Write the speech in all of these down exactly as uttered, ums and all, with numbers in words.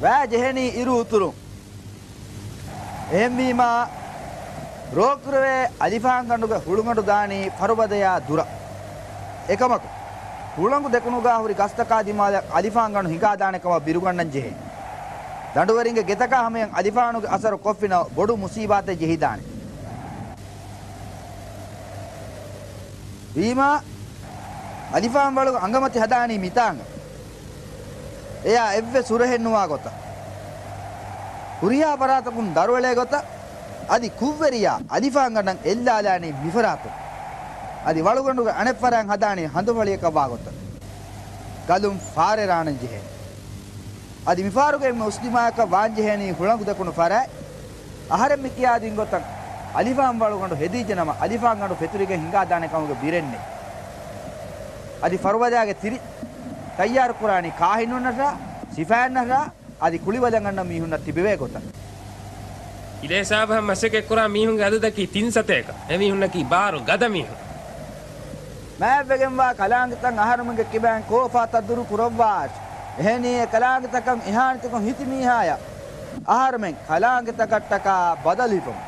ވައި ޖެހެނީ އިރު އުތުރުން. އެހެންވީމާ، ރޯކުރެވޭ އަލިފާންގަނޑުގެ ހުޅުގަނޑު ދާނީ ފަރުބަދަޔާ ދުރަށް. އެކަމަކު، ހުޅަނގު ދެކުނުގާ ހުރި ގަސްތަކާ ދިމާލަށް އަލިފާންގަނޑު ހިނގާދާނެ ކަމަށް ބިރުގަންނަން ޖެހޭ. ދަނޑުވެރިންގެ ގެތަކާ ހަމަޔަށް އަލިފާނުގެ އަސަރު ކޮށްފިނަމަ ބޮޑު މުސީބާތެއް ޖެހިދާނެ. ވީމާ، އަލިފާން ވަޅުގެ އަނގަމަތި ހަދާނީ މިތާނގަ. އެޔާ އެއްވެސް ހުރަހެއް ނުވާ ގޮތަށް. ހުރިހާ ފަރާތަކުން ދަރުއެޅޭ ގޮތަށް، އަދި ކުށްވެރިޔާ އަލިފާންގަނޑަށް އެއްލާލާނީ މިފަރާތުން. އަދި ވަޅުގަނޑުގެ އަނެއްފަރާތް ހަދާނީ ހަނދުފަޅިއަކަށް ވާ ގޮތަށް. ގަލުން ފާރެއް ރާނަން ޖެހޭ. އަދި މިފަހަރުގެ އެންމެ އުސްލިމާޔަކަށް ވާންޖެހޭނީ ހުޅަނގު ދެކުނު ފަރާތް. އަހަރެން މި ކިޔާދިން ގޮތަށް އަލިފާން ވަޅުގަނޑު ހެދިއްޖެނަމަ، އަލިފާންގަނޑު ފެތުރިގެން ހިނގާދާނެ ކަމުގެ ބިރެއް ނެތް. އަދި ފަރުބަދަޔާގެ ތިރި ތައްޔާރު ކުރާނީ ކާހިނުންނަށާ، ސިފައިންނަށާ، އަދި ކުޅިވަލަނގަންނަ މީހުންނަށް ތިބެވޭ ގޮތަށް. އިލޭ ސާބަހަށް މަސައްކަތްކުރާ މީހުންގެ އަދަދަކީ ތިން ސަތޭކަ. އެމީހުންނަކީ ބާރު ގަދަ މީހުން. މާތްވެގެންވާ ކަލާނގެތައް އަހަރުމެންގެ ކިބައިން ކޯފާ ތައްދުރު ކުރައްވާށި. އެހެނީ އެ ކަލާނގެތަކަށް އިހާނެތިކޮށް ހިތި މީހާޔަށް އަހަރުމެން ކަލާނގެތަކަށްޓަކާ ބަދަލު ހިފަމު.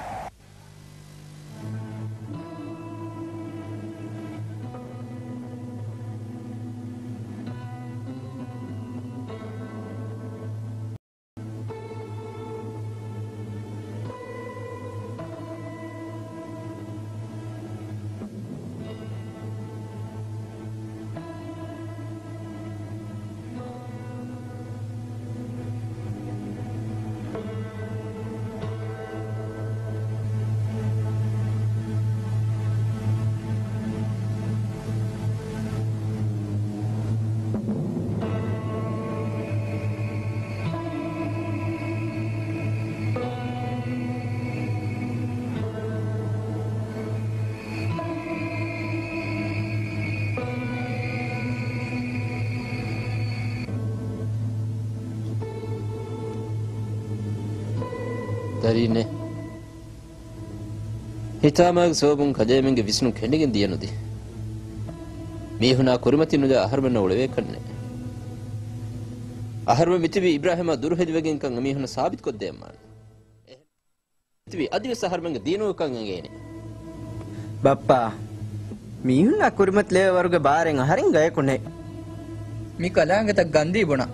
ދަރީންނޭ. ހިތާމައިގެ ސަބަބުން ކަލޭމެންގެ ވިސްނުން ކެނޑިގެން ދިޔަނުދި. މީހުނާ ކުރިމަތި ނުލާ އަހަރުމެންނަށް އުޅެވޭކަށްނެތް. އަހަރުމެން މިތިބީ އިބްރާހިމާ ދުރުހެލިވެގެންކަން އެމީހުންނަށް ސާބިތުކޮށްދޭންވާނެ. މިތިބީ އަދިވެސް އަހަރުމެންގެ ދީނުގަކަން އެނގޭނެ. ބައްޕާ، މީހުންނާ ކުރިމަތިލެވޭވަރުގެ ބާރެއް އަހަރެން ގަޔަކު ނެތް. މި ކަލާނގެތައް ގަންދީ ބުނާ.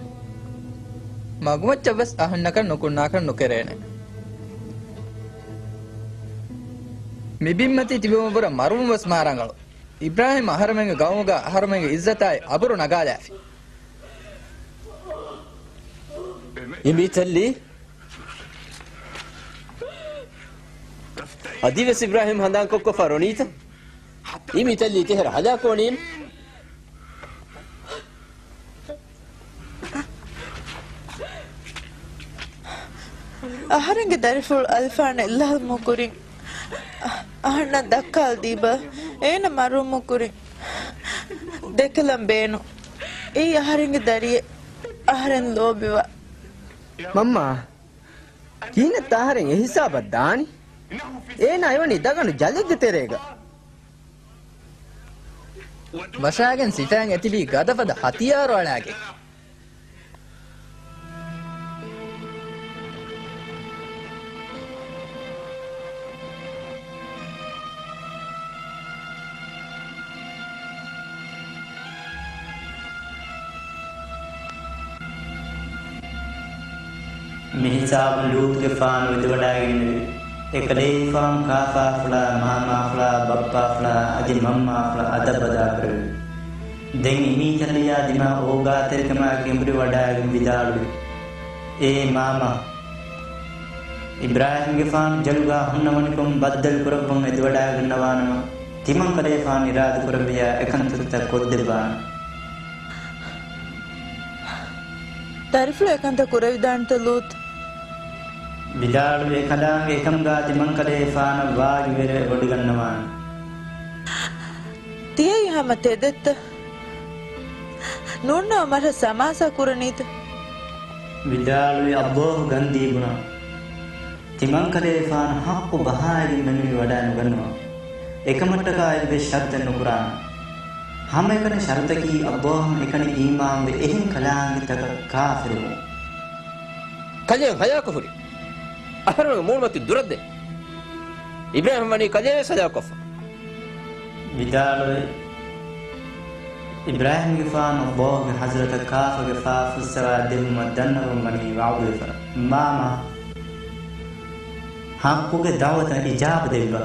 މަގުމައްޗަށްވެސް އަހަންނަކަށް ނުކުންނާކަށް ނުކެރޭނެ. މި ބިންމަތީ ތިބުމަށްވުރެ މަރުވުންވެސް މާ ރަނގަޅު. އިބްރާހިމް އަހަރުމެންގެ ގައުމުގަ އަހަރުމެންގެ އިއްޒަތާއި އަބުރު ނަގާލާފި. އި މީތައްލީ. އަދިވެސް އިބްރާހިމް ހަނދާންކޮށްކޮށްފަ ރޮނީތަ؟ އި މީތައްލީ ތެހެރަ ހަލާކުވަނީނު. އަހަރެންގެ ދަރިފުޅު އަލިފާން އެއްލަހަލުމުގެ ކުރިން އަހަންނަށް ދައްކާލަދީބަ، އޭނަ މަރުވުމުގެ ކުރިން ދެކެލަން ބޭނުން. އެއީ އަހަރެންގެ ދަރިއެއް، އަހަރެން ލޯބިވާ. މަންމާ، ކިހިނެއްތަ އަހަރެން އެހިސާބަށް ދާނީ؟ އޭނާ އެވަނީ ދަގަނޑު ޖަލެއްގެ ތެރޭގަ. ވަށާގެން ސިފައިން އެތިބީ ގަދަފަދަ ހަތިޔާރު އަޅާގެން. މިހިސާބުން ލޫޠުގެފާނު އެދިވަޑައިގެންނެވި. އެކަލޭގެފާނު ކާފާފުޅާ، މާމާފުޅާ، ބައްޕާފުޅާ އަދި މަންމާފުޅާ އަދަށް ބަދާކުރެއްވި. ދެން އިމީތަލިޔާ ދިމާ އޯގާތެރިކަމާ ގެނބުރިވަޑައިގެން ވިދާޅުވި. އޭ މާމާ! އިބްރާހިމްގެފާނު ޖަލުގާ ހުންނަވަނިކޮށް ބައްދަލުކުރައްވަން އެދިވަޑައިގަންނަވާނަމަ، ތިމަންކަލޭފާނު އިރާދަކުރެއްވިޔާ އެކަންތައްތައް ކޮށްދެއްވާނެ. ދަރިފުޅު އެކަންތައް ކުރެވިދާނެތަ ލޫޠު؟ ވިދާޅުވި އެކަލާނގެ އެކަމުގާ ތިމަންކަލޭފާނަށް ވާގިވެރިވެ ވޮޑިގަންނަވާނެ. ތިޔައީ ހަމަ ތެދެއްތަ؟ ނޫންނަމަ މަށަށް ސަމާސާ ކުރަނީތަ؟ ވިދާޅުވި އައްލާހު ގަންދީ ބުނާ. ތިމަންކަލޭފާނު ޙައްޤު ބަހާއިގެން މެނުވީ ވަޑައިނުގަންނަވާ. އެކަމަށްޓަކާ އެއްވެސް ޝަރުތެއް ނުކުރާނަން. ހަމައެކަނި ޝަރުތަކީ އައްލާހަށް އެކަނި އީމާންވެ އެހެން ކަލާނގެތަކަށް ކާފިރުވުން. ކަލޭ ހަލާކު ހުރި. އަހަރުމެންގެ މޫނުމަތިން ދުރަށްދޭ. އިބްރާހިމް ވަނީ ކަލޭވެސް ހަލާކުކޮށްފަ. ވިދާޅުވި. އިބްރާހިމްގެފާނު ﷲ ގެ ޙަޟްރަތަށް ކާފަގެ ފާފަ ފުއްސަވާ ދެއްވުމަށް ދަންނަވަން ވަނީ ވަޢުދުވެފަ. މާމާ، ޙައްޤުގެ ދަޢުވަތަށް އިޖާބަ ދެއްވާ.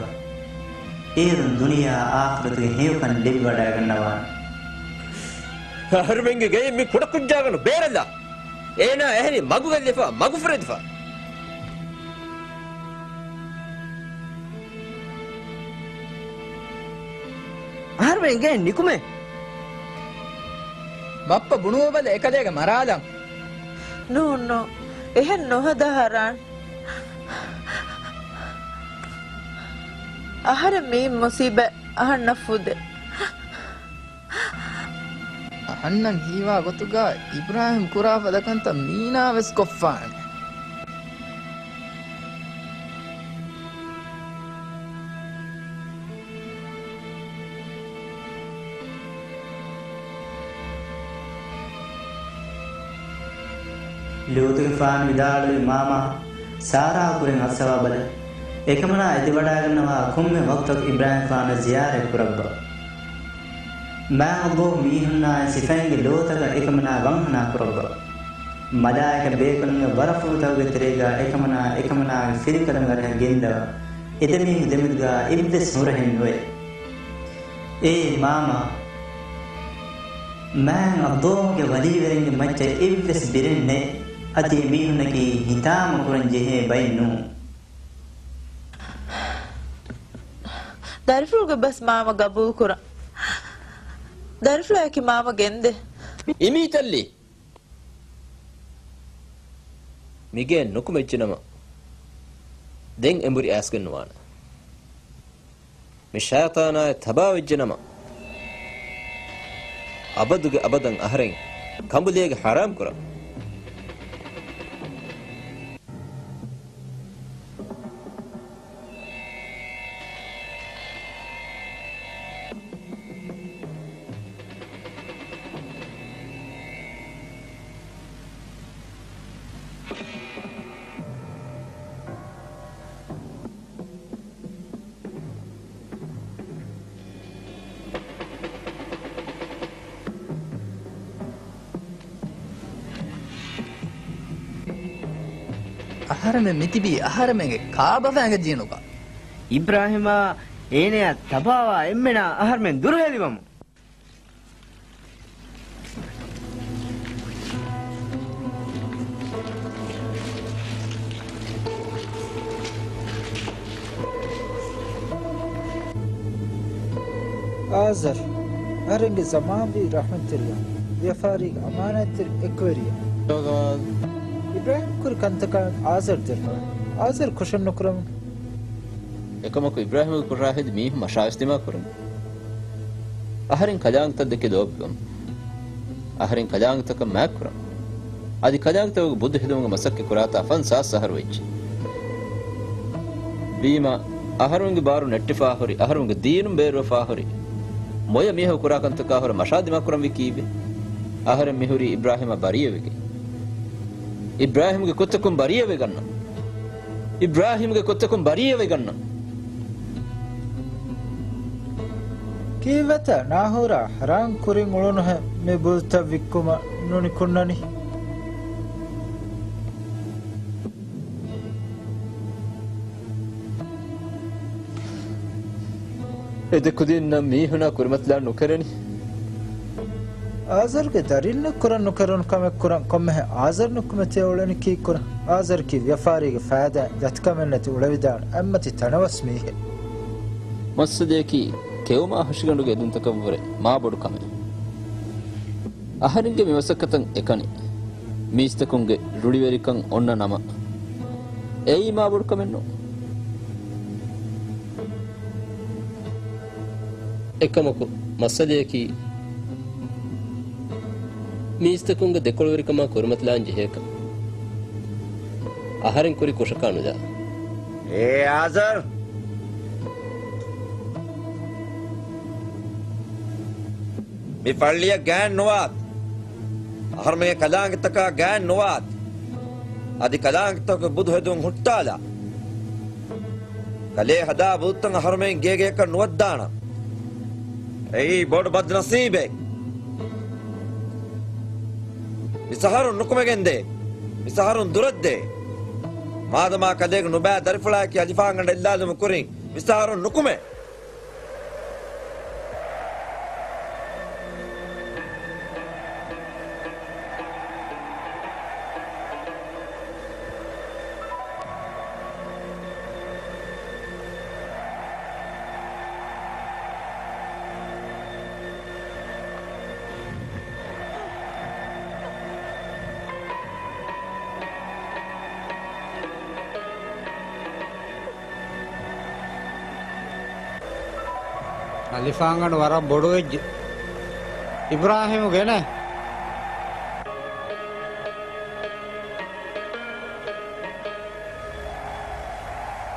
އޭރުން ދުނިޔެއާ އާޚިރަތުގެ ހެޔޮކަން ލިބިވަޑައިގަންނަވާނެ. އަހަރުމެންގެ ގެއިން މި ކުޑަކުއްޖާގަނޑު ބޭރަށްލާ. އޭނާ އެހެނީ މަގުގައްލިފަ، މަގުފުރެދިފަ. އަހަރުމެން ގެއިން ނިކުމޭ. ބައްޕަ ބުނުއްވަބަލަ އެކަލޭގެ މަރާލަން. ނޫން، ނޫން. އެހެން ނުހަދާ ހަރާން. އަހަރެން މި މުސީބަތް އަހަންނަށް ފުދޭ. އަހަންނަށް ހީވާ ގޮތުގަ އިބްރާހިމް ކުރާ ފަދަ ކަންތައް މީނާ ވެސް ކޮށްފާނެ. ލޫޠުގެފާނު ވިދާޅުވި، މާމާ، ސާރާ ކުރިން އައްސަވާ ބަލަ. އެކަމަނާ އެދިވަޑައިގަންނަވާ ކޮންމެ ވަގުތަކު އިބްރާހިމްފާނަށް ޒިޔާރަތް ކުރައްވާ. މާތް ﷲ މީހުންނާއި ސިފައިންގެ ލޯތަކަށް އެކަމަނާ ވަންހަނާ ކުރައްވާ. މަލާއިކަ ބޭކަލުންގެ ވަރަފުޅުތަކުގެ ތެރޭގާ އެކަމަނާ، އެކަމަނާގެ ފިރިކަލުން އަރިހަށް ގެންދަވާ. އެދެމީހުން ދެމެދުގާ އެއްވެސް ހުރަހެއް ނުވޭ. އޭ މާމާ، މާތް ﷲ ގެ ވަލީވެރިންގެ މައްޗަށް އެއްވެސް ބިރެއް ނެތް. އަދި އެމީހުންނަކީ ހިތާމަ ކުރަން ޖެހޭ ބައެއް ނޫން. ދަރިފުޅުގެ ބަސް މާމަ ގަބޫލުކުރަން. ދަރިފުޅާއެކީ މާމަ ގެންދޭ. އިމީތައްލީ. މިގެއިން ނުކުމެއްޖެނަމަ، ދެން އެނބުރި އައިސްގެން ނުވާނެ. މި ޝައިޠާނާއެއް ތަބާވެއްޖެނަމަ، އަބަދުގެ އަބަދަށް އަހަރެން ކަނބުލޭގެ ޙަރާމް ކުރަން. އަހަރެމެން މިތިބީ އަހަރެމެންގެ ކާބަފައިންގެ ޖީނުގަ. އިބްރާހިމާ އޭނަޔާ ތަބާވާ އެންމެނާ އަހަރެމެން ދުރުހެލިވަމު. އާޒަރު، އަހަރެންގެ ޒަމާންވީ ރަޙްމަތްތެރިޔާ، ވިޔަފާރީގެ އަމާނާތްތެރި އެކުވެރިޔާ. އިބްރާހިމް ކުރި ކަންތަކާ އާޒަރު ދެރަވާ. އާޒަރު ކުށެއް ނުކުރަމުން. އެކަމަކު އިބްރާހިމްގެ ކުށާ ހެދި މީހުން މަށާ އިސްތިމާ ކުރަން. އަހަރެން ކަލާނގެތައް ދެކެ ލޯބިވަމު. އަހަރެން ކަލާނގެތަކަށް މާތްކުރަން. އަދި ކަލާނގެތަކުގެ ބުއްދަ ހެދުމުގެ މަސައްކަތް ކުރާތާ ފަންސާސް އަހަރު ވެއްޖެ. ވީމާ، އަހަރުންގެ ބާރު ނެއްޓިފާ ހުރި، އަހަރުންގެ ދީނުން ބޭރުވެފާ ހުރި، މޮޔަ މީހަކު ކުރާ ކަންތަކާ ހުރެ މަށާ ދިމާ ކުރަންވީ ކީއްވެ؟ އަހަރެން މިހުރީ އިބްރާހިމަށް ބަރީއަވެގެން. އިބްރާހިމްގެ ކުށްތަކުން ބަރީއަވެގަންނަން. އިބްރާހިމްގެ ކުށްތަކުން ބަރީއަވެގަންނަން. ކީއްވެތަ ނާހޫރާ ހަރާން ކުރިން އުޅުނުހެން މި ބުއްތައް ވިއްކުމަށް ނުނިކުންނަނީ؟ އެ ދެ ކުދިންނަށް މީހުނާ ކުރިމަތިލާން ނުކެރެނީ. އާޒަރުގެ ދަރިންނަށް ކުރަން ނުކެރުނު ކަމެއް ކުރަން ކޮންމެހެން އާޒަރު ނުކުމެތި އުޅެނީ ކީއްކުރަން؟ އާޒަރަކީ ވިޔަފާރީގެ ފައިދާއިން ދަތިކަމެއްނެތި އުޅެވިދާނެ އެއްމަތި ތަނަވަސް މީހެއް. މައްސަލަޔަކީ ކެއުމާ ހަށިގަނޑުގެ އެދުންތަކަށްވުރެ މާބޮޑު ކަމެއް. އަހަރެންގެ މި މަސައްކަތަށް އެކަނި މީސްތަކުންގެ ރުޅިވެރިކަން އޮންނަ ނަމަ، އެއީ މާބޮޑު ކަމެއް ނޫން. އެކަމަކު، މައްސަލަޔަކީ، މީސްތަކުންގެ ދެކޮޅުވެރިކަމާ ކުރިމަތިލާން ޖެހޭކަން. އަހަރެން ކުރި ކުށަކާ ނުލާ. އޭ އާޒަރު! މި ފައްޅިއަށް ގާތް ނުވާތި. އަހަރުމެންގެ ކަލާނގެތަކާ ގާތް ނުވާތި. އަދި ކަލާނގެތަކުގެ ބުދު ހެދުން ހުއްޓާލާ. ކަލޭ ހަދާ ބުދުތައް އަހަރުމެން ގޭގެއަކަށް ނުވައްދާނަން. އެއީ ބޮޑު ބަދުނަސީބެއް. މިސަހަރުން ނުކުމެގެންދޭ. މިސަހަރުން ދުރަށްދޭ. މާދަމާ ކަލޭގެ ނުބައި ދަރިފުޅާއެކީ އަލިފާންގަނޑަށް އެއްލާލުމުގެ ކުރިން، މިސަހަރުން ނުކުމޭ. އަލިފާންގަނޑު ވަރަށް ބޮޑުވެއްޖެ. އިބްރާހީމު ގެނޭ.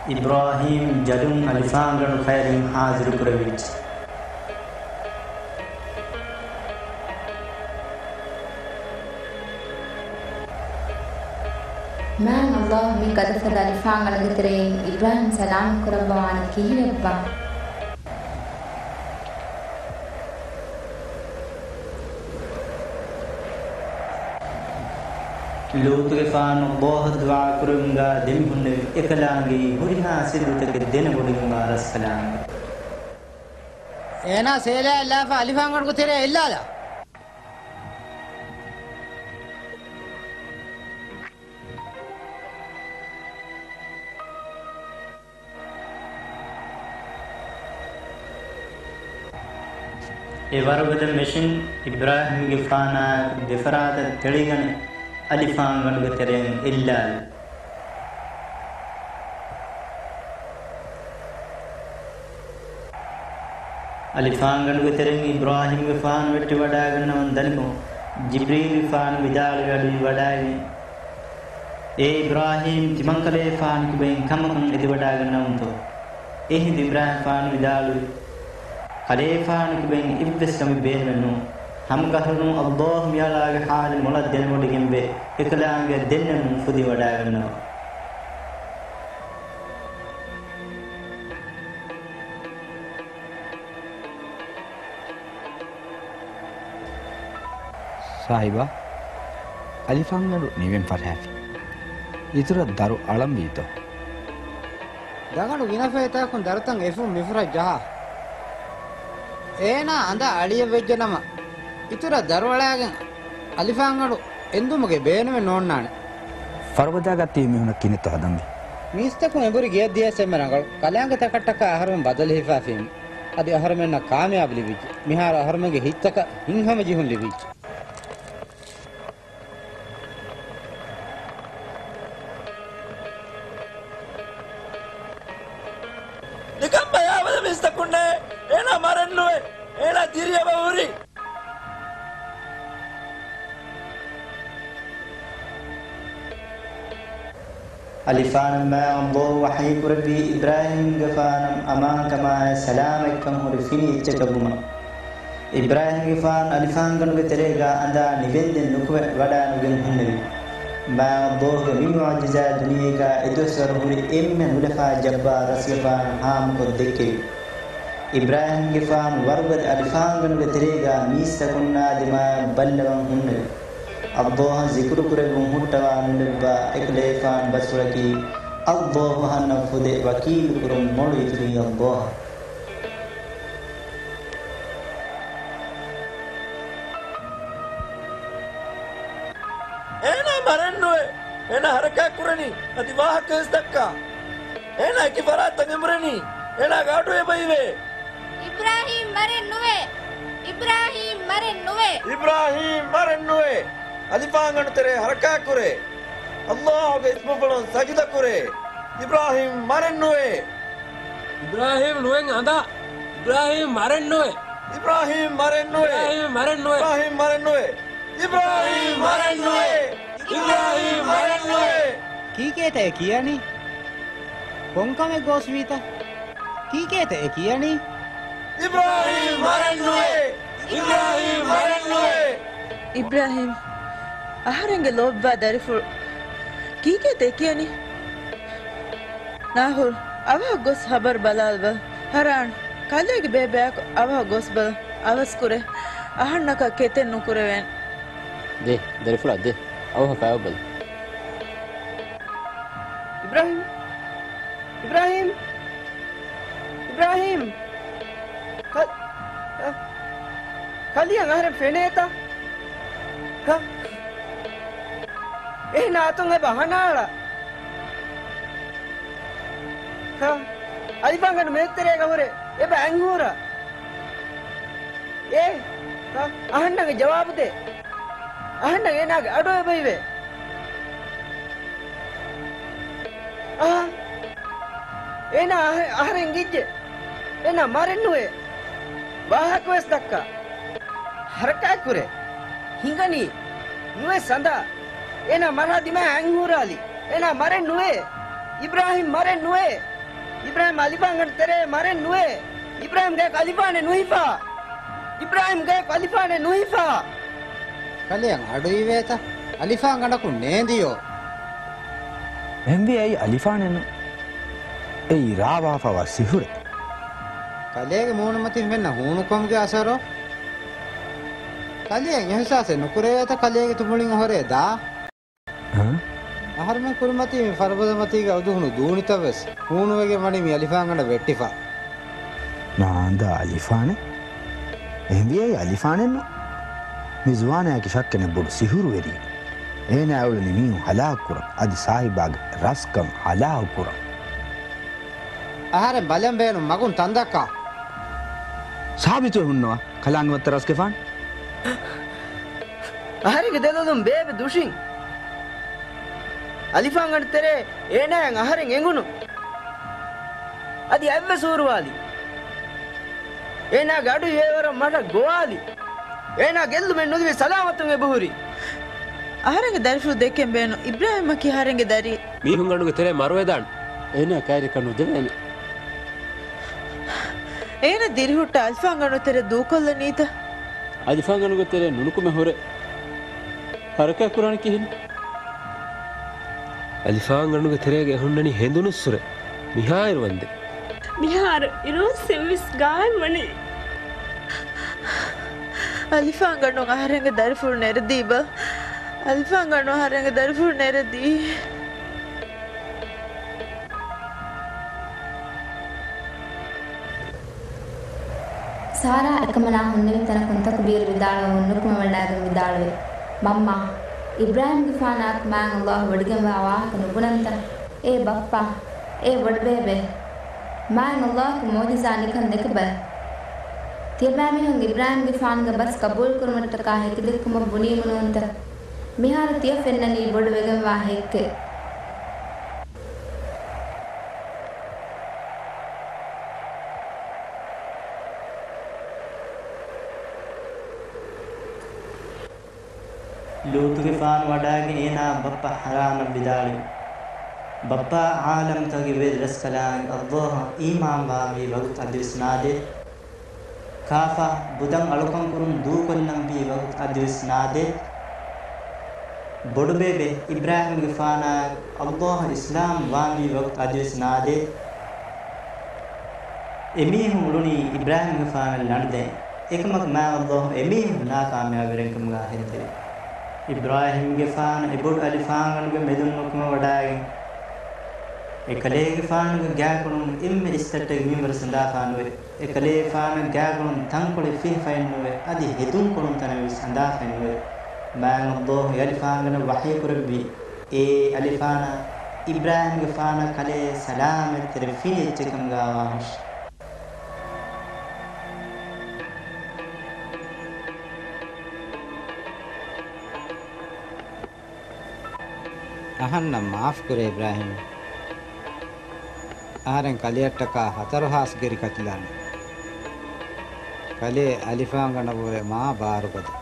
އިބްރާހީމް ޖަލުން އަލިފާންގަނޑު ކައިރިން ހާޒިރު ކުރެވިއްޖެ. މާތް ﷲ މި ގަދަފަދަ އަލިފާންގަނޑުގެ ތެރެއިން އިބްރާހީމް ސަލާމަތް ކުރައްވަވާނީ ކިހިނެއްބާ؟ ލޫޠުގެފާނު ﷲ އަށް ދުޢާ ކުރުމުގަ ދެމިހުންނެވި އެކަލާނގެ ހުރިހާ ސިއްރުތަކެއް ދެނެވޮޑިގެންވާ ރަސްކަލާނގެ. އޭނާ ސޭލައަށް ލާފަ އަލިފާންގަނޑުގެ ތެރެއަށް އެއްލާލާ. އެ ވަރުގަދަ މެޝިން އިބްރާހީމްގެފާނާއެކު ދެފަރާތަށް ތެޅިގަނެ އަލިފާންގަނޑުގެ ތެރެއިން އެއްލާލި. އަލިފާންގަނޑުގެ ތެރެއިން އިބްރާހީމްގެފާނު ވެއްޓިވަޑައިގަންނަވަން ދަނިކޮށް، ޖިބްރީލުގެފާނު ވިދާޅުވި އަޑު އިވިވަޑައިގެން، އޭ އިބްރާހީމް، ތިމަންކަލޭގެފާނު ކިބައިން ކަމަކަށް އެދިވަޑައިގަންނަވަންތޯ؟ އެހިނދު އިބްރާހީމްގެފާނު ވިދާޅުވި، ކަލޭގެފާނު ކިބައިން އެއްވެސް ކަމެއް ބޭނުމެއް ނޫން. ހަމަ ގަހަރުނު ﷲ މިއަޅާގެ ޙާލެއް މޮޅަށް ދެނެވޮޑިގެންވޭ. އެކަލާނގެ ދެންނެވުން ފުދިވަޑައިގަންނަވާ. ސާހިބާ، އަލިފާންގަނޑު ނިވެން ފަށާފި. އިތުރަށް ދަރު އަޅަންވީތޯ؟ ދަގަނޑު ގިނަ ފައިތާކުން ދަރުތައް އެފުށް މިފުށަށް ޖަހާ. އޭނާ އަނދާ އަޅިއެއް ވެއްޖެނަމަ، އިތުރަށް ދަރުއަޅާގެން އަލިފާންގަނޑު އެންދުމުގެ ބޭނުމެއް ނޯންނާނެ. ފަރުބަދައިގަ ތިބި މީހުނަށް ކިހިނެއްތޯ ހަދަންވީ؟ މީސްތަކުން އެނބުރި ގެޔަށް ދިޔަސް އެންމެ ރަނގަޅު. ކަލާނގެތަކަށްޓަކާ އަހަރުމެން ބަދަލު ހިފާފީމު. އަދި އަހަރުމެންނަށް ކާމިޔާބު ލިބިއްޖެ. މިހާރު އަހަރުމެންގެ ހިތްތަކަށް ހިތްހަމަޖެހުން ލިބިއްޖެ. ނިކަން ބަޔާވަދަ މީސްތަކުންނޭ. އޭނާ މަރެއްނުވޭ. އޭނާ ދިރިއަބަ ހުރި. އަލިފާނަށް މާތް ﷲ ވަޙީ ކުރެއްވީ އިބްރާހީމްގެފާނަށް އަމާންކަމާއި ސަލާމަތްކަން ހުރި ފިނި އެއްޗަކަށްވުމަށް. އިބްރާހީމްގެފާނު އަލިފާންގަނޑުގެ ތެރޭގާ އަނދާ ނިވެންދެން ނުކުމެ ވަޑާނުގެން ހުންނެވި. މާތް ﷲ ގެ މި މުޢުޖިޒާ ދުނިޔޭގާ އެދުވަސްވަރު ހުރި އެންމެ ނުލަފާ ޖައްބާރު ރަސްގެފާނު ހާމަކޮށް ދެއްކެވި. އިބްރާހީމްގެފާނު ވަރުގަދަ އަލިފާންގަނޑުގެ ތެރޭގާ މީސްތަކުންނާ ދިމާއަށް ބައްލަވަން ހުންނެވި. ﷲ އަށް ޒިކުރު ކުރެއްވުން ހުއްޓަވާ ނުލައްވާ އެކަލޭގެފާނު ބަސްފުޅަކީ، ﷲ އަހަންނަށް ފުދޭ، ވަކީލު ކުރުން މޮޅު އިތުރީ ﷲ އަށް. އޭނާ މަރެއްނުވޭ. އޭނާ ހަރަކާތް ކުރަނީ. އަދި ވާހަކަ ވެސް ދައްކާ. އޭނާ އެކި ފަރާތަށް އެނބުރެނީ. އޭނާގެ އަޑު އެބައިވޭ. އިބްރާހީމް މަރެއްނުވޭ. އިބްރާހީމް މަރެއްނުވޭ. އިބްރާހީމް މަރެއްނުވޭ. އަލިފާންގަނޑު ތެރޭ ހަރަކާތް ކުރޭ. ﷲ ގެ އިސްމުފުޅުން ސަޖިދަ ކުރޭ. އިބްރާހީމް މަރެއްނުވޭ. އިބްރާހީމް ނުވެން އަނދާ. އިބްރާހީމް މަރެއްނުވޭ. އިބްރާހީމް މަރެއްނުވޭ. އިބްރާހީމް މަރެއްނުވޭ. އިބްރާހީމް މަރެއްނުވޭ. އިބްރާހީމް މަރެއްނުވޭ. ކީކޭތަ އެ ކިޔަނީ؟ ކޮންކަމެއް ގޯސްވީތަ؟ ކީކޭތަ އެ ކިޔަނީ؟ އިބްރާހީމް މަރެއްނުވޭ. އިބްރާހީމް މަރެއްނުވޭ. އިބްރާހީމް، އަހަރެންގެ ލޯބިވާ ދަރިފުޅު ކީކޭތަ ކިޔަނީ؟ ނާހުރް، އަވަހަށް ގޮސް ހަބަރު ބަލާލަބަލަ. ހަރާން، ކަލޭގެ ބޭބެއާއެކު އަވަހަށް ގޮސްބަލަ. އަވަސްކުރޭ. އަހަންނަކަށް ކެތެއް ނުކުރެވޭނެ. ދޭ، ދަރިފުޅާ ދޭ. އަވަހަށް ކައިވަބަލަ. އިބްރާހީމް! އިބްރާހީމް! އިބްރާހީމް! ކަ-، ކަލިޔަށް އަހަރެން ފެނޭތަ؟ ކަ-، އެހެން އަތުން އެބަ ހަނާޅަ. ކަ-، އަލިފާންގަނޑު މޭތެރޭގަ ހުރެ އެބަ އަތްހޫރަ. އޭ، އަ-، އަހަންނަށް ޖަވާބު ދޭ. އަހަންނަށް އޭނާގެ އަޑު އެބައިވޭ. އަހަ، އޭނާ އަހަ-، އަހަރެން ގިއްޖެ. އޭނާ މަރެއް ނުވޭ. ވާހަކަވެސް ދައްކާ. ހަރަކާތް ކުރޭ. ހިނގަނީ. ނުވެސް އަނދާ. އޭނާ މަރާ ދިމާ އަތްހޫރާލި. އޭނާ މަރެއް ނުވޭ. އިބްރާހީމް މަރެއް ނުވޭ. އިބްރާހީމް އަލިފާންގަނޑު ތެރޭ މަރެއް ނުވޭ. އިބްރާހީމް ގަޔަކު އަލިފާނެއް ނުހިފާ. އިބްރާހީމް ގަޔަކު އަލިފާނެއް ނުހިފާ. ކަލެޔަށް އަޑުއިވޭތަ؟ އަލިފާންގަނޑަކުން ނޭނދިޔޯ. އެހެންވީ އެއީ އަލިފާނެއް ނޫން. އެއީ ރާވާފަވާ ސިހުރެއް. ކަލޭގެ މޫނުމަތިން ފެންނަ ހޫނުކަމުގެ އަސަރު. ކަލެޔަށް އިހުސާސެއް ނުކުރެވޭތަ ކަލޭގެ ތުނބުޅިން އޮހޮރޭ ދާ؟ އަ؟ އަހަރުމެން ކުރިމަތީ މި ފަރުބަދަމަތީގަ އުދުހުނު ދޫނިތައް ވެސް ހޫނުވެގެން ވަނީ މި އަލިފާންގަނޑަށް ވެއްޓިފަ. ނާންދާ އަލިފާނެއް؟ އެހެންވިއްޔާ އަލިފާނެއް ނޫން. މި ޒުވާނާއަކީ ޝައްކެއް ނެތް ބޮޑު ސިހުރުވެރިއެއް. އޭނާ އުޅެނީ މީހުން ހަލާކު ކުރަން، އަދި ސާހިބާގެ ރަސްކަން ހަލާކު ކުރަން. އަހަރެން ބަލަން ބޭނުން މަގުން ތަންދައްކާ. ސާބިތުވެ ހުންނަވާ ކަލާނގެ މައްތަ ރަސްގެފާނު. އަހަރެންގެ ދެލޮލުން ބޭބެ ދުށިން. އަލިފާންގަނޑު ތެރޭ އޭނާއަށް އަހަރެން އެނގުނު. އަދި އަތްވެސް ހޫރުވާލި. އޭނާގެ އަޑު އިވޭވަރަށް މަށަށް ގޮވާލި. އޭނާ ގެއްލުމެއް ނުލިބި ސަލާމަތުން އެބަހުރި. އަހަރެންގެ ދަރިފުޅު ދެކެން ބޭނުން. އިބްރާހީމަކީ އަހަރެންގެ ދަރިއެއް. މީހުންގަނޑުގެ ތެރޭ މަރުވެދާނެ. އޭނާ ކައިރިކަށް ނުދެވޭނެ. އޭނަ ދިރިހުއްޓާ އަލިފާންގަނޑު ތެރެ ދޫކޮށްލަނީތަ؟ އަލިފާންގަނޑުގެ ތެރެ ނުނުކުމެ ހުރެ ހަރަކާތް ކުރާނެ ކިހިނެއް؟ އަލިފާންގަނޑުގެ ތެރޭގަ ހުންނަނީ ހެނދުނުއްސުރެ. މިހާއިރު ވަންދެން. މިހާރު އިރުއޮއްސެން ވެސް ގާތްވަނީ. އަލިފާންގަނޑު އަހަރެންގެ ދަރިފުޅު ނެރެދީބަ. އަލިފާންގަނޑު އަހަރެންގެ ދަރިފުޅު ނެރެދީ. ސާރާ އެކަމަނާ ހުންނެވި ތަނަކުން ތަކުބީރު ވިދާޅުވަމުން ނުކުމެވަޑައިގެން ވިދާޅުވި، މަންމާ، އިބްރާހީމްގެފާނާއެކު މާތް ﷲ ވޮޑިގެންވާ ވާހަކަ ނުބުނަންތަ؟ އޭ ބައްޕާ، އޭ ބޮޑުބޭބެ، މާތް ﷲ އަކު މުޢުޖިޒާ ނިކަން ދެކެބަލަ. ތިޔަބައިމީހުން އިބްރާހީމްގެފާނުގެ ބަސް ޤަބޫލުކުރުމަށްޓަކާ ހެކިދެއްކުމަށް ބުނީމު ނޫންތަ؟ މިހާރު ތިޔަ ފެންނަނީ ބޮޑު ވެގެންވާ ހެއްކެއް. ލޫޠުގެފާނު ވަޑައިގެން އޭނާ ބައްޕަ ހަރާނަށް ވިދާޅުވި، ބައްޕާ، ޢާލަމްތަކުގެ ވެރި ރަސްކަލާނގެ ﷲ އަށް އީމާންވާންވީ ވަގުތު އަދިވެސް ނާދޭ. ކާފާ، ބުދަށް އަޅުކަން ކުރުން ދޫކޮށްލަންވީ ވަގުތު އަދިވެސް ނާދޭ. ބޮޑުބޭބެ، އިބްރާހީމްގެފާނާއެކު ﷲ އަށް އިސްލާމް ވާންވީ ވަގުތު އަދިވެސް ނާދޭ. އެމީހުން އުޅުނީ އިބްރާހީމްގެފާނަށް ލަނޑުދޭން. އެކަމަކު މާތް ﷲ އެމީހުން ނާކާމިޔާބުވެރިންކަމުގަ ހެއްދެވި. އިބްރާހީމްގެފާނު އެބޮޑު އަލިފާންގަނޑުގެ މެދުން ނުކުމެވަޑައިގެން، އެކަލޭގެފާނުގެ ގާކޮޅުން އެންމެ އިސްތައްޓެއްގެ މިންވަރު ސަނދާފާނުވެ. އެކަލޭގެފާނަށް ގާކޮޅުން ތަންކޮޅެއް ފިހިފައެއްނުވެ، އަދި ހެދުންކޮޅުން ތަނެއްވެސް އަނދާފައެއްނުވެ. މާތް ﷲ އެ އަލިފާންގަނޑަށް ވަޙީކުރެއްވީ، އޭ އަލިފާނާ، އިބްރާހީމްގެފާނަށް ކަލޭ ސަލާމަތްތެރި ފިނި އެއްޗެއްކަމުގަ ވާހުށި. އަހަންނަށް މާފުކުރޭ އިބްރާހީމް. އަހަރެން ކަލެއަށްޓަކާ ހަތަރު ހާސް ގެރި ކަތިލާނެ. ކަލޭ އަލިފާންގަނޑަށްވުރެ މާ ބާރުގަދަ.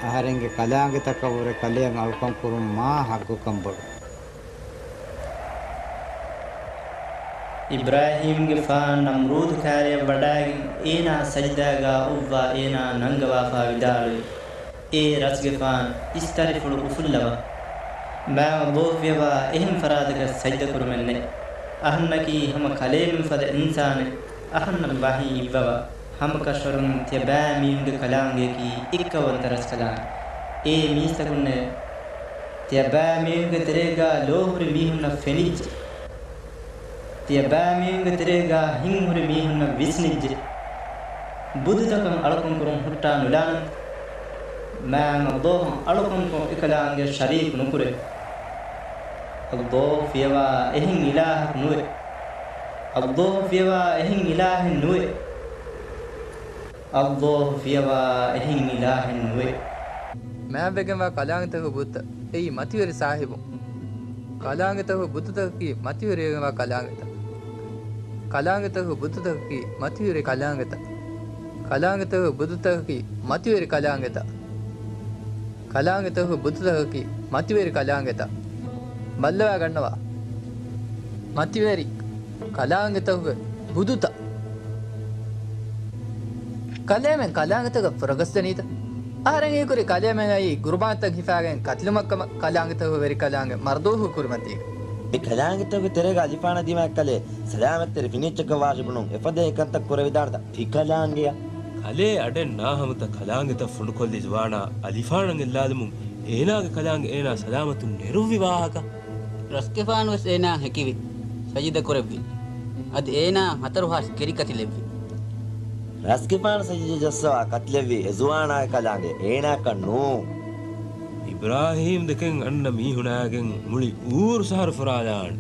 އަހަރެންގެ ކަލާނގެތަކަށްވުރެ ކަލެއަށް އަޅުކަން ކުރުން މާ ހައްގުކަން ބޮޑު. އިބްރާހީމްގެފާނު ނަމްރޫދު ކައިރިއަށް ވަޑައިގެން އޭނާ ސަޖިދާގާ އޮއްވާ އޭނާ ނަންގަވާފާ ވިދާޅުވި، އޭ ރަސްގެފާނު، އިސްތަށިފުޅު އުފުއްލަވާ. މާތް ﷲ ފިޔަވާ އެހެން ފަރާތަކަށް ސަޖިދަ ކުރުމެއް ނެތް. އަހަންނަކީ ހަމަ ކަލޭމެން ފަދަ އިންސާނެއް. އަހަންނަށް ވަޙީ އިއްވަވާ، ހަމަކަށަވަރުން ތިޔަބައި މީހުންގެ ކަލާނގެއަކީ އިއްކަވަންތަ ރަސްކަލާނގެ. އޭ މީސްތަކުންނޭ! ތިޔަބައި މީހުންގެ ތެރޭގާ ލޯހުރި މީހުންނަށް ފެނިއްޖެ. ތިޔަބައި މީހުންގެ ތެރޭގާ ހިތްހުރި މީހުންނަށް ވިސްނިއްޖެ. ބުދުތަކަށް އަޅުކަން ކުރުން ހުއްޓާ ނުލާނަންތަ؟ މާތް ﷲ އަށް އަޅުކަންކޮށް އެކަލާނގެ ޝަރީކު ނުކުރޭ. ﷲ ފިޔަވާ އެހެން އިލާހަކު ނުވޭ. ﷲ ފިޔަވާ އެހެން އިލާހެއް ނުވޭ. ﷲ ފިޔަވާ އެހެން އިލާހެއް ނުވޭ. މާތްވެގެންވާ ކަލާނގެތަކުގެ ބުދުތައް އެއީ މަތިވެރި ސާހިބުން. ކަލާނގެތަކުގެ ބުދުތަކަކީ މަތިވެރިވެގެންވާ ކަލާނގެތައް. ކަލާނގެތަކުގެ ބުދުތަކަކީ މަތިވެރި ކަލާނގެތައް. ކަލާނގެތަކުގެ ބުދުތަކަކީ މަތިވެރި ކަލާނގެތައް. ކަލާނގެތަކުގެ ބުދުތަކަކީ މަތިވެރި ކަލާނގެތައް. ބައްލަވާ ގަންނަވާ. މަތިވެރި ކަލާނގެތަކުގެ ބުދުތައް. ކަލޭމެން ކަލާނގެތަކަށް ފުރަގަސްދެނީތަ؟ އަހަރެން ހީކުރީ ކަލޭމެން އައީ ގުރުބާންތައް ހިފާގެން ކަތިލުމަށްކަމަށް ކަލާނގެތަކުގެ ވެރި ކަލާނގެ މަރުދޫހު ކުރިމަތީގަ. މި ކަލާނގެތަކުގެ ތެރޭގަ އަލިފާނަށް ދިމާ ކަލޭ ސަލާމަތްތެރި ފިނިއްޗަކަށް ވާށި ބުނުން އެފަދަ އެކަންތައް ކުރެވިދާނެތަ؟ ތި ކަލާނގެއަށް. ކަލޭ އަޑެއް ނާހަމަތަ ކަލާނގެތައް ފުނޑުކޮށްލި ޒުވާނާ އަލިފާނަށް އެއްލާލުމުން އޭނާގެ ކަލާނގެ އޭނާ ސަލާމަތުން ނެރުއްވި ވާހަކަ. ރަސްގެފާނުވެސް އޭނާއަށް ހެކިވި، ސަޖިދަ ކުރެއްވި. އަދި އޭނާ ހަތަރު ހާސް ކެރި ކަތިލެއްވި. ރަސްގެފާނު ސަޖިދަ ޖައްސަވާ ކަތިލެއްވީ އެ ޒުވާނާގެ ކަލާނގެ އޭނާއަކަށް ނޫން. އިބްރާހީމް ދެކެން އަންނަ މީހުނާގެން މުޅި އޫރު ސަހަރު ފުރާލާނެ.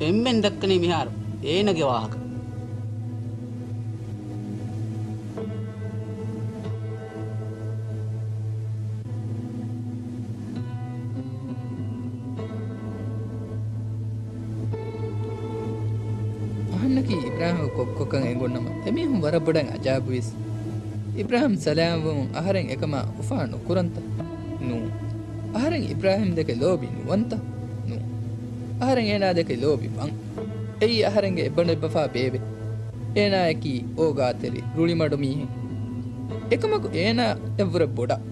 އެންމެން ދައްކަނީ މިހާރު އޭނާގެ ވާހަކަ. އަހަންނަކީ އިބްރާހިމް ކޮއްކޮކަން އެނގުންނަމަ، އެމީހުން ވަރަށް ބޮޑަށް އަޖާބުވީސް. އިބްރާހިމް ސަލާމްވުމުން އަހަރެން އެކަމާ އުފާ ނުކުރަންތަ؟ ނޫން. އަހަރެން އިބްރާހިމް ދެކެ ލޯބި ނުވަންތަ؟ ނޫން. އަހަރެން އޭނާ ދެކެ ލޯބި ވަން. އެއީ އަހަރެންގެ އެއްބަނޑު އެއްބަފާ ބޭބެ. އޭނާއަކީ އޯގާތެރި ރުޅިމަޑު މީހެއް. އެކަމަކު އޭނާ އެއްވުރެ ބޮޑަށް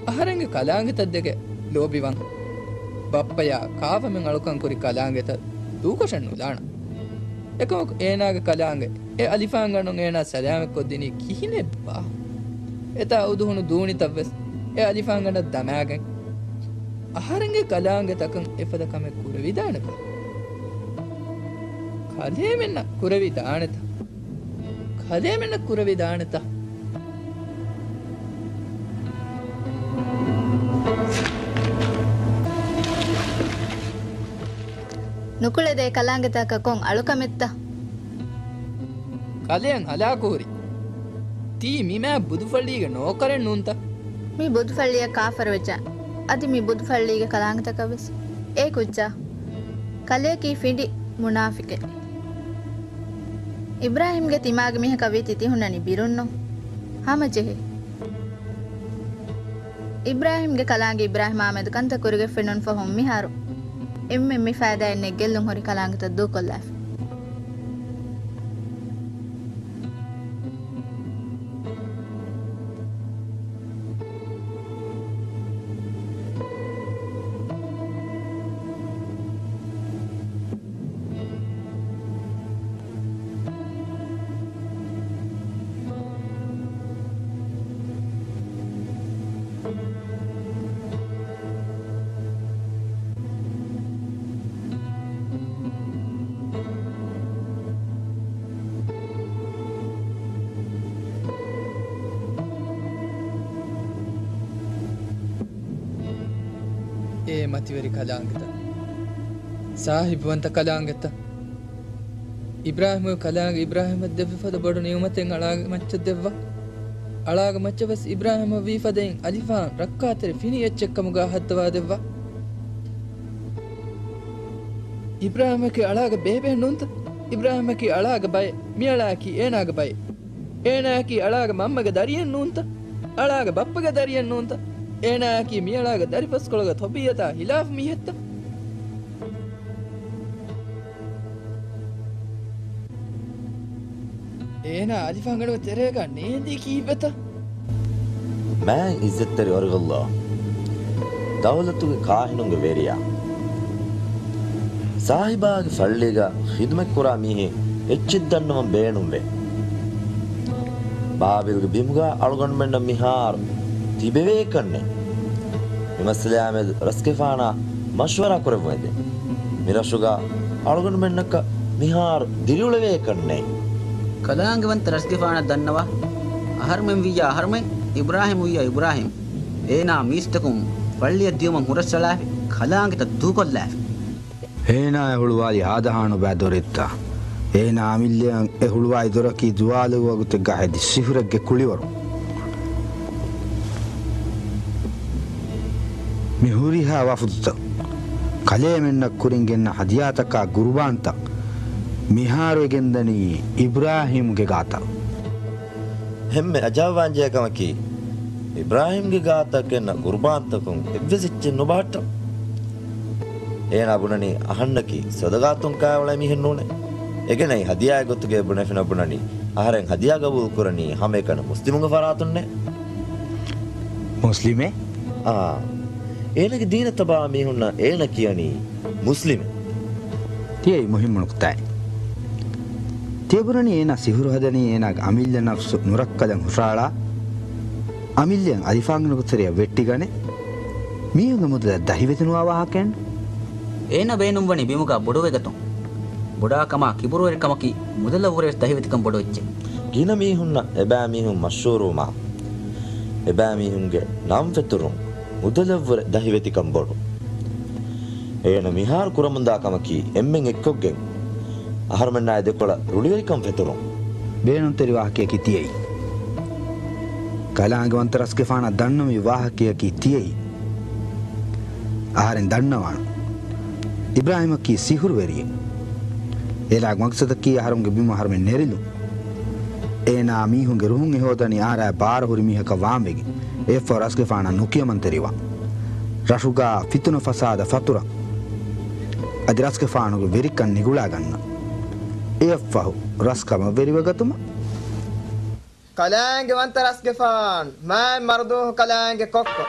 އަހަރެންގެ ކަލާނގެތައް ދެކެ ލޯބިވަން. ބައްޕަޔާ ކާވަމެން އަޅުކަން ކުރި ކަލާނގެތައް ދޫކޮށަށް ނުލާނަން. އެކަމަކު އޭނާގެ ކަލާނގެ އެ އަލިފާންގަނޑުން އޭނާ ސަލާމަތްކޮށްދިނީ ކިހިނެއްބާ؟ އެތާ އުދުހުނު ދޫނިތައްވެސް އެ އަލިފާންގަނޑަށް ދަމާގެން އަހަރެންގެ ކަލާނގެތަކަށް އެފަދަ ކަމެއް ކުރެވިދާނެބާ؟ ކަލޭމެންނަށް ކުރެވިދާނެތަ؟ ކަލޭމެންނަށް ކުރެވިދާނެތަ؟ ނުކުޅެދޭ ކަލާނގެތަކަށް ކޮން އަޅުކަމެއްތަ؟ ކަލެއަށް ހަލާކުހުރި. ތީ މި މާތް ބުދުފައްޅީގެ ނޯކަރެއް ނޫންތަ؟ މި ބުދުފައްޅިއަށް ކާފަރުވެއްޖެ. އަދި މި ބުދުފައްޅީގެ ކަލާނގެތަކަށްވެސް. އޭ ކުއްޖާ، ކަލެއަކީ ފިނޑި މުނާފިޤެއް. އިބްރާހީމްގެ ތިމާގެ މީހަކަށް ވީތީ ތި ހުންނަނީ ބިރުންނު. ހަމަޖެހޭ. އިބްރާހީމްގެ ކަލާނގެ އިބްރާހީމާމެދު ކަންތައް ކުރިގޮތްފިނުން ފަހުން މިހާރު އެންމެން މި ފައިދާއެއް ނެތް ގެއްލުން ހުރި ކަލާނގެތައް ދޫކޮށްލާފަ. އޭ މަތިވެރި ކަލާނގެތައް، ސާހިބުވަންތަ ކަލާނގެތައް، އިބްރާހީމުގެ ކަލާނގެ އިބްރާހީމަށް ދެއްވި ފަދަ ބޮޑު ނިޢުމަތެއް އަޅާގެ މައްޗަށް ދެއްވާ. އަޅާގެ މައްޗަށް ވެސް އިބްރާހީމަށް ވީ ފަދައިން އަލިފާން ރައްކާތެރި ފިނި އެއްޗެއް ކަމުގަ ހައްދަވާ ދެއްވާ. އިބްރާހީމަކީ އަޅާގެ ބޭބެއެއް ނޫންތަ؟ އިބްރާހީމަކީ އަޅާގެ ބައެއް. މިއަޅާއަކީ އޭނާގެ ބައެއް. އޭނާއަކީ އަޅާގެ މަންމަގެ ދަރިއެއް ނޫންތަ؟ އަޅާގެ ބައްޕަގެ ދަރިއެއް ނޫންތަ؟ އޭނާއަކީ މިއަޅާގެ ދަރިފަސްކޮޅުގެ ޠަބީޢަތާ ހިލާފު މީހެއްތަ؟ އޭނާ އަލިފާންގަނޑުގެ ތެރޭގަ ނޭނދީ ކީއްވެތަ؟ މާތް އިއްޒަތްތެރި އޮރިގައްލާ. ދައުލަތުގެ ކާހިނުންގެ ވެރިޔާ. ސާހިބާގެ ފައްޅީގަ ޚިދުމަތްކުރާ މީހެއް އެއްޗެއް ދަންނަވަން ބޭނުންވޭ. ބާބިލްގެ ބިމުގަ އަޅުގަނޑުމެންނަށް މިހާރު ތިބެވޭކަށްނެތް. މި މައްސަލަޔާމެދު ރަސްގެފާނާ މަޝްވަރާ ކުރެއްވުން އެދެން. މި ރަށުގަ އަޅުގަނޑުމެންނަކަށް މިހާރު ދިރިއުޅެވޭކަށްނެތް. ކަލާނގެވަންތަ ރަސްގެފާނަށް ދަންނަވާ، އަހަރުމެން ވިއްޔާ އަހަރުމެން، އިބްރާހިމް ވިއްޔާ އިބްރާހިމް. އޭނާ މީސްތަކުން ފައްޅިއަށް ދިޔުމަށް ހުރަސްއަޅާފި، ކަލާނގެތައް ދޫކޮށްލާފި. އޭނާ އެ ހުޅުވާލި ހާދަހާ ނުބައި ދޮރެއްތަ؟ އޭނާ އަމިއްލައަށް އެ ހުޅުވާލި ދޮރަކީ ޖުވާލު ވަގުތެއްގަ ހެދި ސިހުރެއްގެ ކުޅިވަރު. މި ހުރިހާ ވަފުދުތައް، ކަލޭމެންނަށް ކުރިން ގެންނަ ހަދިޔާތަކާ ގުރުބާންތައް މިހާރު އެ ގެންދަނީ އިބްރާހީމްގެ ގާތަށް. ހެންމެ އަޖައިބުވާންޖެހޭ ކަމަކީ، އިބްރާހީމްގެ ގާތަށް ގެންނަ ގުރުބާންތަކުން އެއްވެސް އެއްޗެއް ނުބަހައްޓަ. އޭނާ ބުނަނީ އަހަންނަކީ ސަދަގާތުން ކާވެވުނު މީހެއް ނޫނޭ. އެގެނައި ހަދިޔާގެ ގޮތުގައި ބުނެފިނަ ބުނަނީ އަހަރެން ހަދިޔާ ގަބޫލު ކުރަނީ ހަމައެކަނި މުސްލިމުންގެ ފަރާތުންނޭ. މުސްލިމެއް؟ އާ. އޭނާގެ ދީނަށް ތަބާވާ މީހުންނަށް އޭނާ ކިޔަނީ މުސްލިމެއް. ތިޔައީ މުހިއްމު ނުކުތާއެއް. ތިޔަބުނަނީ އޭނާ ސިހުރު ހަދަނީ އޭނާގެ އަމިއްލަ ނަފްސު ނުރައްކަލަން ހުށައަޅާ، އަމިއްލައަށް އަލިފާންގަނޑުގެ ތެރެއަށް ވެއްޓިގަނެ، މީހުންގެ މުދަލަށް ދަހިވެތިނުވާ ވާހަކައެއްނު. އޭނާ ބޭނުންވަނީ ބިމުގަ ބޮޑުވެގަތުން. ބޮޑާކަމާ ކިބުރުވެރިކަމަކީ މުދަލަށްވުރެވެސް ދަހިވެތިކަން ބޮޑު އެއްޗެއް. ގިނަ މީހުންނަށް އެބައިމީހުން މަޝްހޫރުވުމާ، އެބައިމީހުންގެ ނަން ފެތުރުން މުދަލަށްވުރެ ދަހިވެތިކަން ބޮޑު. އޭނަ މިހާރު ކުރަމުންދާ ކަމަކީ އެންމެން އެއްކޮށްގެން އަހަރުމެންނާއި ދެކޮޅަށް ރުޅިވެރިކަން ފެތުރުން. ބޭނުންތެރި ވާހަކަޔަކީ ތިޔައީ. ކަލާނގެވަންތަ ރަސްގެފާނަށް ދަންނަވި ވާހަކަޔަކީ ތިޔައީ. އަހަރެން ދަންނަވާނަން. އިބްރާހީމަކީ ސިހުރުވެރިއެއް. އޭނާގެ މަގްސަދަކީ އަހަރުންގެ ބިމު އަހަރުމެން ނެރެލުން. އޭނާ މީހުންގެ ރުހުން އެހޯދަނީ އާރާ ބާރަ ހުރި މީހަކަށް ވާންވެގެން. އެއަށްފަހު ރަސްގެފާނަށް ނުކިޔަމަންތެރިވާން. ރަށުގަ ފިތުނަ ފަސާދަ ފަތުރަން. އަދި ރަސްގެފާނުގެ ވެރިކަން ނިގުޅާގަންނަން. އެއަށްފަހު ރަސްކަމަށް ވެރިވެގަތުމަށް. ކަލާނގެ ވަންތަ ރަސްގެފާން، މާތް މަރުދޫހު ކަލާނގެ ކޮއްކޮ.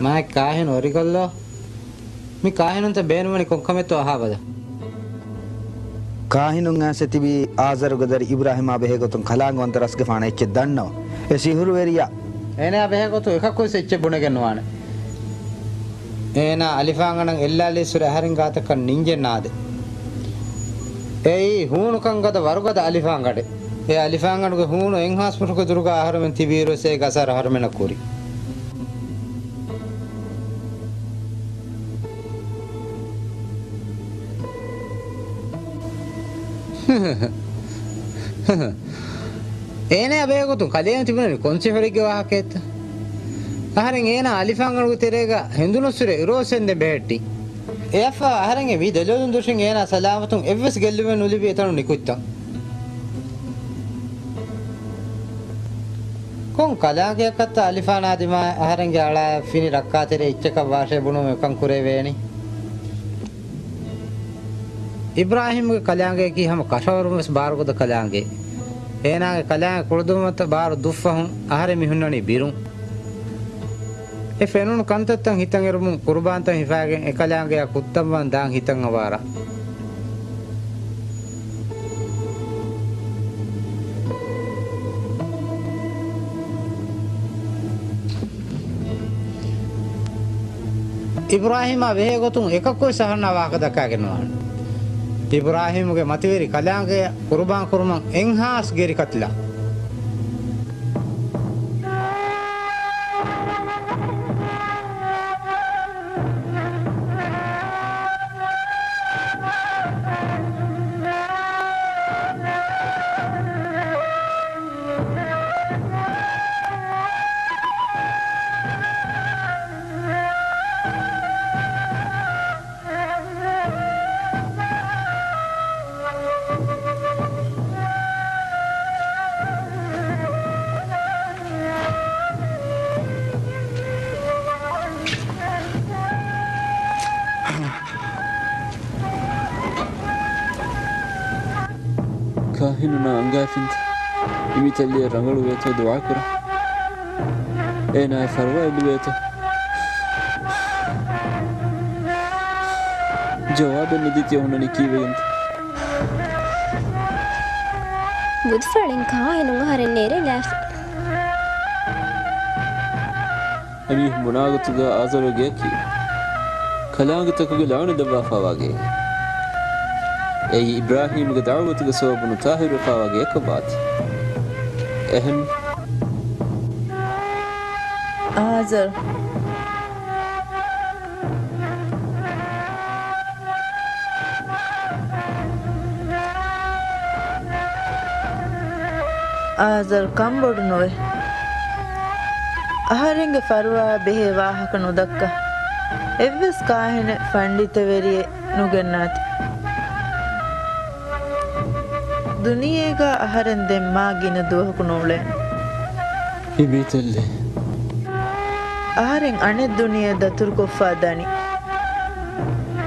މާތް ކާހިނު އޮރިގަނޑު. މި ކާހިނުންތައް ބޭނުންވަނީ ކޮންކަމެއްތޯ އަހާބަލަ. ކާހިނުން އައިސް ތިބީ އާޒަރުގެ ދަރި އިބްރާހީމާ ބެހޭގޮތުން ކަލާނގެވަންތަ ރަސްގެފާނަށް އެއްޗެއް ދަންނަވަން. އެ ސިހުރުވެރިޔާ. އޭނާ ބެހޭގޮތުން އެކަކުވެސް އެއްޗެއް ބުނެގެން ނުވާނެ. އޭނާ އަލިފާންގަނޑަށް އެއްލާލީއްސުރެ އަހަރެން ގާތަކަށް ނިންޖެއް ނާދޭ. އެއީ ހޫނުކަން ގަދަ ވަރުގަދަ އަލިފާންގަނޑެއް. އެ އަލިފާންގަނޑުގެ ހޫނު އެއްހާސް ފުޓުގެ ދުރުގަ އަހަރުމެން ތިބިއިރުވެސް އޭގެ އަސަރު އަހަރުމެންނަށް ކުރި. އޭނާ ބެހޭގޮތުން ކަލޭމެން ތިބުނަނީ ކޮން ސިހުރެއްގެ ވާހަކައެއްތަ؟ އަހަރެން އޭނާ އަލިފާންގަނޑުގެ ތެރޭގަ ހެނދުނުއްސުރެ އިރުއޮއްސެންދެން ބެހެއްޓީ. އެއަށްފަހު އަހަރެން އެ މި ދެލޮލުން ދުށިން އޭނާ ސަލާމަތުން އެއްވެސް ގެއްލުމެއް ނުލިބި އެތަނުން ނިކުތްތަން. ކޮން ކަލާނގެއަކަށްތަ އަލިފާނާ ދިމާއަށް އަހަރެންގެ އަޅާއަށް ފިނި ރައްކާތެރި އެއްޗަކަށް ވާށޭ ބުނުމުން އެކަން ކުރެވޭނީ؟ އިބްރާހީމްގެ ކަލާނގެއަކީ ހަމަ ކަށަވަރުން ވެސް ބާރުގަދަ ކަލާނގެ. އޭނާގެ ކަލާނގެ ކުޅަދުންވަންތަ ބާރު ދުށްފަހުން އަހަރެން މި ހުންނަނީ ބިރުން. އެ ފެނުނު ކަންތައްތައް ހިތަށް އެރުމުން ޤުރުބާންތައް ހިފާގެން އެކަލާނގެއާ ކުއްތަންވާން ދާން ހިތަށް އަވާރާ. އިބްރާހީމާ ބެހޭގޮތުން އެކަކުވެސް އަހަންނާ ވާހަކަ ދައްކާގެން ނުވާނެ. އިބްރާހީމުގެ މަތިވެރި ކަލާނގެއަށް ޤުރުބާން ކުރުމަށް އެއްހާސް ގެރި ކަތިލާ. އާހިނުންނާ އަންގާފިންތަ؟ އިމީތައްލިއަށް ރަނގަޅުވޭތޯ ދުޢާކުރަން. އޭނާއަށް ފަރުވާ އެބަވޭތޯ؟ ޖަވާބެއް ނުދީތީ އޮންނަނީ ކީއްވެގެންތަ؟ ބުދުފަޅިން ކާހިނުން އަހަރެން ނެރެލާފަ. އެމީހުން ބުނާގޮތުގަ އާޒަރުގެ ގެއަކީ ކަލާނގެތަކުގެ ލަޢުނަތް ލައްވާފާވާ ގެއެއް. އެއީ އިބްރާހީމްގެ ދަޢުވަތުގެ ސަބަބުން ތާހިރުވެފާވާ ގެއަކަށްވާތީ. އެހެން. އާޒަރު. އާޒަރު ކަންބޮޑު ނުވޭ. އަހަރެންގެ ފަރުވާއާ ބެހޭ ވާހަކަ ނުދައްކާ އެއްވެސް ކާހިނެއް ފަންޑިތަވެރިއެއް ނުގެންނާތި. ދުނިޔޭގަ އަހަރެން ދެން މާ ގިނަ ދުވަހަކު ނޫޅޭނެ. އިމީތައްލި. އަހަރެން އަނެއް ދުނިޔެއަށް ދަތުރުކޮށްފާ ދަނީ.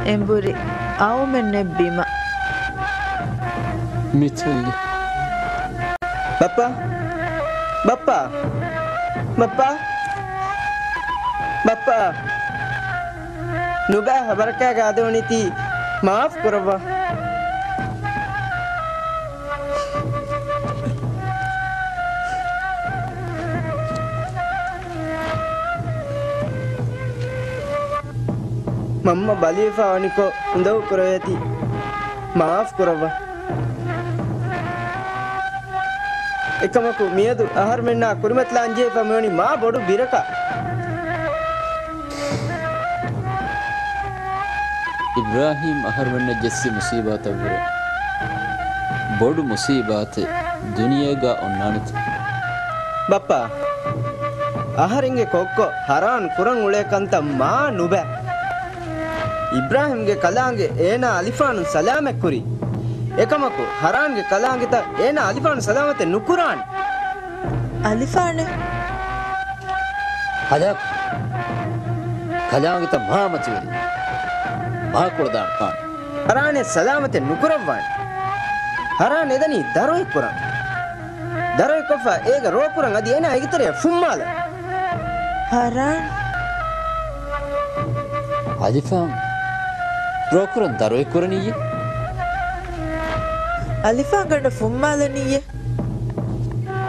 އެނބުރި އައުމެއް ނެތް ބިމަށް. މިތައްލި. ބައްޕާ! ބައްޕާ! ބައްޕާ! ބައްޕާ! ނުބައި ހަބަރަކާގަ އަދި އޮނިތީ މާފު ކުރައްވާ. މަންމަ ބަލިވެފަ ވަނިކޮށް އުނދަގޫ ކުރެވޭތީ މާފު ކުރައްވާ. އެކަމަކު މިއަދު އަހަރުމެންނާ ކުރިމަތިލާން ޖެހިފަ މިވަނީ މާ ބޮޑު ބިރަކަށް. އިބްރާހީމް އަހަރުމެންނަށް ޖެއްސި މުސީބާތަށްވުރެ ބޮޑު މުސީބާތެއް ދުނިޔޭގަ އޮންނާނެތަ؟ ބައްޕާ، އަހަރެންގެ ކޮއްކޮ ހަރާން ކުރަން އުޅޭ ކަންތައް މާ ނުބައި. އިބްރާހީމްގެ ކަލާނގެ އޭނާ އަލިފާނު ސަލާމަތްކުރީ. އެކަމަކު، ހަރާންގެ ކަލާނގެތައް އޭނާ އަލިފާނު ސަލާމަތެއް ނުކުރާނެ. އަލިފާނެއް؟ ހަލާކު. ކަލާނގެތައް މާ މަތިވެރި. މާކޮޅު ދާން ކާން. ހަރާނެއް ސަލާމަތެއް ނުކުރައްވާނެ. ހަރާން އެދަނީ ދަރޮހެއް ކުރަން. ދަރޮހެއް ކޮށްފަ އޭގަ ރޯ ކުރަން އަދި އޭނާ އޭގެ ތެރެއަށް ފުއްމާލަން. ހަރާން. އަލިފާން ރޯ ކުރަން ދަރޮހެއް ކުރަނީއޭ. އަލިފާން ގަނޑަށް ފުއްމާލަނީއޭ.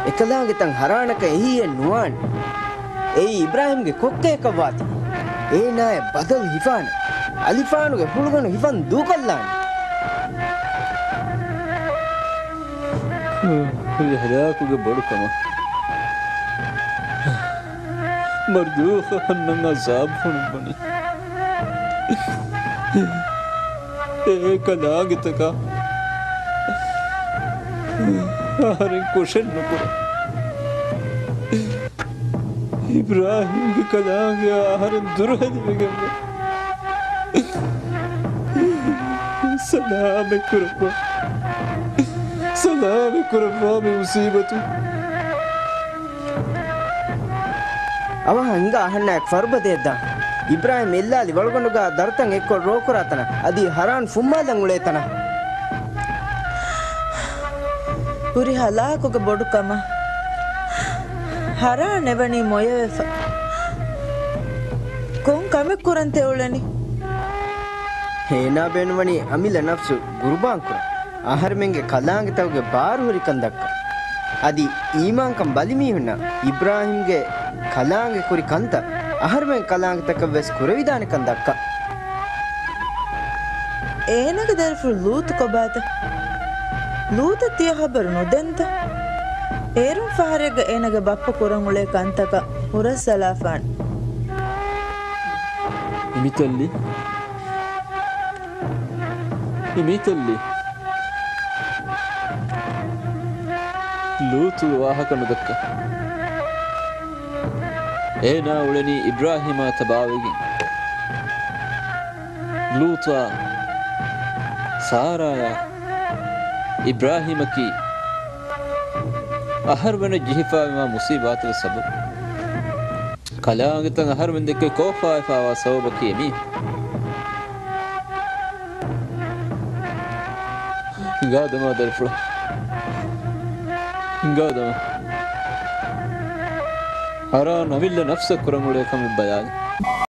އެކަލާނގެތައް ހަރާނަކަށް އެހީއެއް ނުވާނެ. އެއީ އިބްރާހީމްގެ ކޮއްކޮއަކަށްވާތީ. އޭނާއަށް ބަދަލު ހިފާނެ. އަލިފާނުގެ ހުޅުގަނޑު ހިފަން ދޫކޮށްލާނެ. ހަލާކުގެ ބޮޑުކަމަށް މަރްދޫޚަށް ހަންނަން އަޒާބު ފޮނުއްވަނީ. އޭ ކަލާނގެތަކާ އަހަރެން ކުށެއް ނުކުރަން. އިބްރާހީމްގެ ކަލާނގެއާ އަހަރެން ދުރުހެލިވެގެންވާ. ސަލާމަތް ކުރައްވާ. ސަލާމަތް ކުރައްވާ މި މުސީބަތު. އަވަހަށް ހިނގާ އަހަންނާއެކު ފަރުބަދަޔަށްދާން. އިބްރާހީމް އެއްލާލި ވަޅުގަނޑުގަ ދަރުތައް އެއްކޮށް ރޯކުރާ ތަނަށް، އަދި ހަރާން ފުއްމާލަން އުޅޭ ތަނަށް. ހުރި ހަލާކުގެ ބޮޑުކަމަށް ހަރާން އެވަނީ މޮޔަވެފަ. ކޮން ކަމެއް ކުރަން ތެއުޅެނީ؟ އޭނާ ބޭނުންވަނީ އަމިއްލަ ނަފްސު ގުރުބާންކުރަން. އަހަރެމެންގެ ކަލާނގެތަކުގެ ބާރުހުރިކަން ދައްކަން. އަދި އީމާންކަން ބަލިމީހުންނަށް އިބްރާހީމްގެ ކަލާނގެ ކުރި ކަންތައް އަހަރެމެން ކަލާނގެތަކަށް ވެސް ކުރެވިދާނެކަން ދައްކަން. އޭނާގެ ދަރިފުޅު ލޫޠު ކޮބާތަ؟ ލޫޠަށް ތިޔަ ޚަބަރު ނުދެންތަ؟ އޭރުން ފަހަރެއްގަ އޭނާގެ ބައްޕަ ކުރަން އުޅޭ ކަންތަކަށް ހުރަސްއަޅާފާނެ. އިމީތައްލި. އިމީތައްލި. ލޫޠު ވާހަކަ ނުދައްކާ. އޭނާ އުޅެނީ އިބްރާހީމާ ތަބާވެގެން. ލޫޠާ، ސާރާޔާ، އިބްރާހީމަކީ އަހަރުމެންނަށް ޖެހިފައިވާ މުސީބާތުގެ ސަބަބު. ކަލާނގެތައް އަހަރުމެން ދެކެ ކޯފާވެފައިވާ ސަބަބަކީ އެމީހުން. ހިނގާދަމާ ދަރިފުޅާ. ހިނގާދަމާ. އަރާން އަމިއްލަ ނަފްސަށް ކުރަން އުޅޭ ކަމެއް ބަލާލި.